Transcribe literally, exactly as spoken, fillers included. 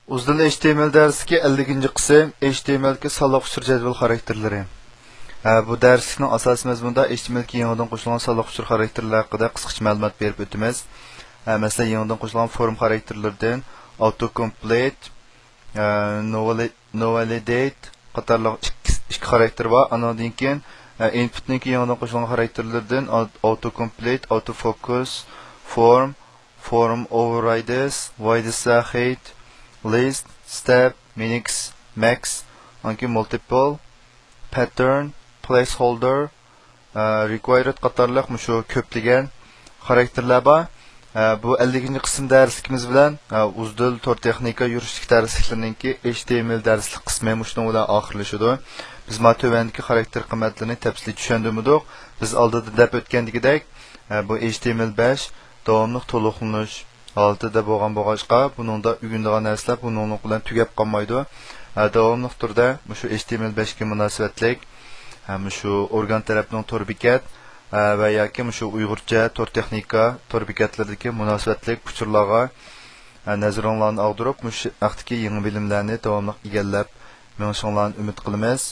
ئۇزدىل ئېچ تى ئېم ئېل دەرسلىكى ئەللىكىنچى قىسىم، ئېچ تى ئېم ئېل دىكى سانلىق ئۇچۇر جەدۋىل خاراكتېرلىرى. ھە، بۇ دەرسلىكنىڭ ئاساسىي مەزمۇنىدا ئېچ تى ئېم ئېل دىكى يېڭىدىن قوشۇلغان سانلىق ئۇچۇر خاراكتېرلىرى ھەققىدە قىسقىچە مەلۇمات بېرىپ ئۆتىمىز. ھە، مەسىلەن، يېڭىدىن قوشۇلغان فورم خاراكتېرلىرىدىن ئاۋتو كومپلېت، ئە، نوۋالى-، نوۋالىدېيت قاتارلىق ئىككى، ئىككى خاراكتېر بار. ئانىڭدىن كېيىن، ئە، ئىنپۇتنىڭكى يېڭىدىن قوشۇلغان خاراكتېرلىرىدىن ئاۋ-، ئاۋتو كومپلېت، ئاۋتو فوكۇس، فورم، فورم ئوۋېررايدس، ۋايدساخېيت، لىست، ستەپ، مىنىكس، مەكس، ئانكى مۇلتىپل، پەتتېرن، پلەيسھولدېر، رىكۋايرد قاتارلىق مۇشۇ كۆپلىگەن خاراكتېرلەر بار. بۇ ئەللىكىنچى قىسىم دەرسلىكىمىز بىلەن ئۇزدىل تور تېخنىكا يۈرۈشلۈك دەرسلىكلىرىنىڭكى ئېچ تى ئېم ئېل دەرسلىك قىسمى مۇشۇنىڭ بىلەن ئاخىرلىشىدۇ. بىز ما تۆۋەندىكى خاراكتېر قىممەتلىرىنى تەپسىلىي چۈشەندۈرمىدۇق. بىز ئالدىدا دەپ ئۆتكەندىكىدەك، بۇ ئېچ تى ئېم ئېل بەش داۋاملىق تولۇقلىنىش ھالىتىدە بولغان بولغاچقا، بۇنىڭدا ئۆگىنىدىغان نەرسىلەر بۇنىڭلىق بىلەن تۈگەپ قالمايدۇ. ھە، داۋاملىق تۈردە مۇشۇ ئېچ تى ئېم ئېل بەشكە مۇناسىۋەتلىك، ھە، مۇشۇ ئورگان تەرەپنىڭ تور بېكەت، ھە، ۋە ياكى مۇشۇ ئۇيغۇرچە تور تېخنىكا تور بېكەتلىرىدىكى مۇناسىۋەتلىك ئۇچۇرلارغا، ھە، نەزىرىڭلارنى ئاغدۇرۇپ، مۇشۇ ھەقتىكى يېڭى بىلىملەرنى داۋاملىق ئىگىلەپ مېڭىشىڭلارنى ئۈمىد قىلىمىز.